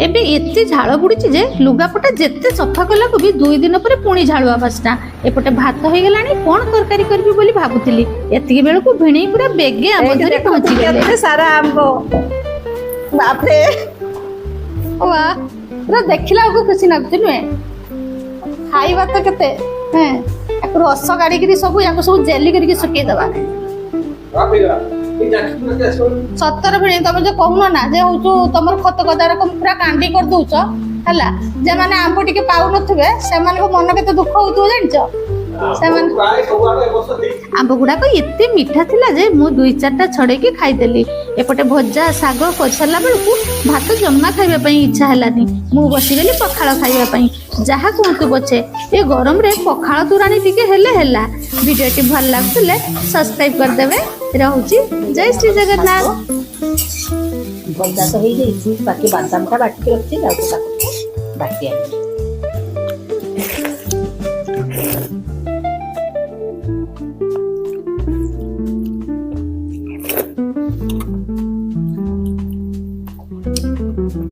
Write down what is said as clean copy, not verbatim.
ଏବେ ଏତେ ଝାଳ ବୁଡୁଛି ଯେ ଲୁଗାପଟା ଯେତେ ସଫା କଲାକୁ ବି 2 ଦିନ ପରେ ପୁଣି ଝାଳୁଆ ବାସ୍ନା। ଏପଟେ ଭାତ ହେଇଗଲାଣି, କଣ ତରକାରୀ କରିବି ବୋଲି ଭାବୁଥିଲି, ଏତିକି ବେଳକୁ ଭିଣେଇ ପୁରା ବେଗେ ଆମ୍ବ ଏଇଠି ଧରି ଦେଖନ୍ତୁ ପହଞ୍ଚିଗଲେ। କେତେ ସାରା ଆମ୍ବ, ବାପରେ! ବା, ପୁରା ଦେଖିଲା ବେଳକୁ ଖୁସି ଲାଗୁଛି, ନୁହେଁ? ଖାଇବା ତ କେତେ। ହେଁ, ୟାକୁ ରସ କାଢିକିରି ସବୁ ୟାକୁ ସବୁ ଜେଲି କରିକି ଶୁଖେଇଦବା। ସତରେ ଭିଣେଇ, ତମେ ଯୋଉ କହୁନ ନା ଯେ ହଉଛୁ ତମର ଖତ ଗଦା ରକମ ପୁରା କାଣ୍ଡି କରିଦଉଛ, ହେଲା, ଯେମାନେ ଆମ୍ବ ଟିକେ ପାଉନଥିବେ, ସେମାନଙ୍କ ମନ କେତେ ଦୁଃଖ ହଉଥିବ ଜାଣିଛ? ସେମାନେ ଆମ୍ବ ଗୁଡାକ ଏତେ ମିଠା ଥିଲା ଯେ ମୁଁ ଦୁଇ ଚାରିଟା ଛଡେଇକି ଖାଇଦେଲି। ଏପଟେ ଭଜା ଶାଗ କରିସାରିଲା ବେଳକୁ ଭାତ ଜମା ଖାଇବା ପାଇଁ ଇଚ୍ଛା ହେଲାନି। ମୁଁ ବସିଗଲି ପଖାଳ ଖାଇବା ପାଇଁ। ଯାହା କୁହନ୍ତୁ ପଛେ, ଏ ଗରମରେ ପଖାଳ ତୋରାଣି ଟିକେ ହେଲେ ହେଲା। ଭିଡ଼ିଓଟି ଭଲ ଲାଗୁଥିଲେ ସବସ୍କ୍ରାଇବ କରିଦେବେ। ରହୁଛି, ଜୟ ଶ୍ରୀ ଜଗନ୍ନାଥ। ଭଜା ତ ହେଇଯାଇଛି, ବାକି ବାଦାମଟା ବାଟିକି ରଖିଛି, ଯାଉଛି ତାକୁ ଟିକେ ବାଟି ଆଣିବି।